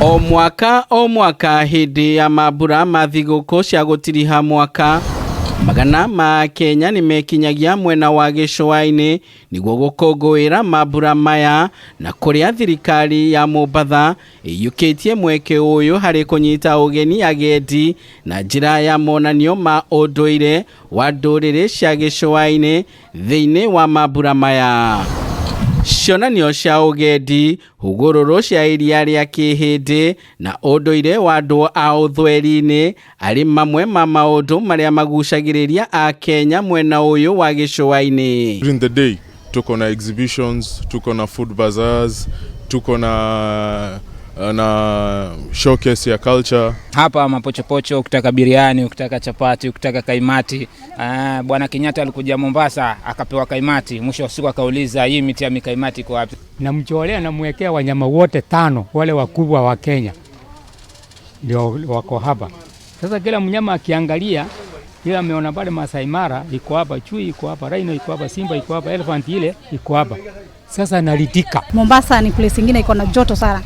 O mwaka o mwaka hĩndĩ ya mambura ma thigũkũ cia gũtiriha mwaka, magana ma Kenya nĩ mekinyagia mwena wa gĩcũa-inĩ nĩguo gũkũngũĩra mambura maya, na kũrĩa thirikari ya Mombatha ĩiyũkĩtie mweke ũyũ harĩ kũnyita ũgeni agendi na njĩra ya monanio ma ũndũire wa ndũrĩrĩ cia gĩcũa-inĩ thĩinĩ wa mambura maya. Cionanio cia ũgendi, hũgũrũrũ cia iria rĩa Kĩhĩndĩ na ũndũire wa andũ a ũthweri-inĩ arĩ mamwe ma maũndũ marĩa magucagĩrĩria Akenya mwena ũyũ wa gĩcũa-inĩ. During the day tuko na exhibitions, tuko na food bazaars, tuko na showcase ya culture. Hapa mapochopocho, ukitaka biriani, ukitaka chapati, ukitaka kaimati. Bwana Kenyatta alikuja Mombasa akapewa kaimati, mwisho wa siku akauliza hii miti ya mikaimati iko wapi? Namcholea, namwekea wanyama wote 5 wale wakubwa wa Kenya ndio wako hapa. Sasa kila mnyama akiangalia ile ameona pale Masai Mara iko hapa, chui iko hapa, rhino iko hapa, simba iko hapa, elephant ile iko hapa. Sasa naridhika. Mombasa ni place ingine iko na joto sana.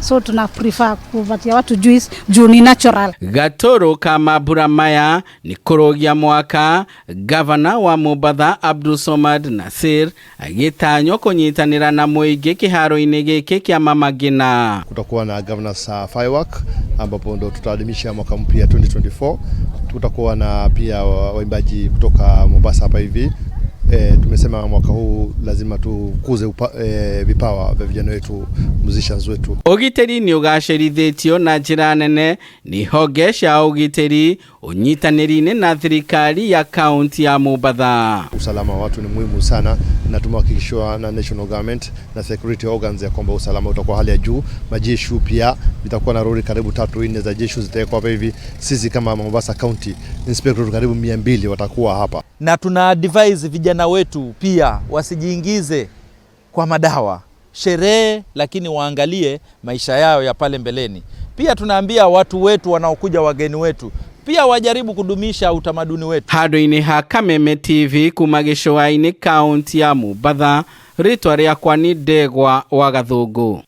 So tuna prefer kupatia watu juice juu ni natural. Gatoro ka mambura maya ni kũrũgia mwaka, gavana wa Mombatha Abdul Somad Nasir agĩtanywo kũnyitanĩra na mũingĩ kĩharo-inĩ gĩkĩ kĩa Mama Ngina. Kutakuwa na governors firework ambapo ndo tutaadhimisha mwaka mpya 2024. Tutakuwa na pia waimbaji kutoka Mombasa hapa hivi. Tumesema mwaka huu lazima tukuze vipawa vya vijana wetu, musicians wetu. Ũgitĩri nĩ ũgacĩrithĩtio na njĩra nene nĩ honge cia ũgitĩri ũnyitanĩri-inĩ na thirikari ya kaunti ya Mombatha. Usalama wa watu ni muhimu sana na tumehakikishiwa na national government na security organs ya kwamba usalama utakuwa hali ya juu. Majeshi pia itakuwa na lori karibu 3-4 za jeshi zitawekwa hapa hivi. Sisi kama Mombasa County inspector karibu 200 watakuwa hapa. Na tuna advise vijana wetu pia wasijiingize kwa madawa, sherehe, lakini waangalie maisha yao ya pale mbeleni. Pia tunaambia watu wetu wanaokuja, wageni wetu, pia wajaribu kudumisha utamaduni wetu. Handũ-inĩ ha Kameme TV kuma gĩcũa-inĩ kaunti ya Mombatha, rĩtwa rĩakwa nĩ Ndegwa wa Gathũngũ.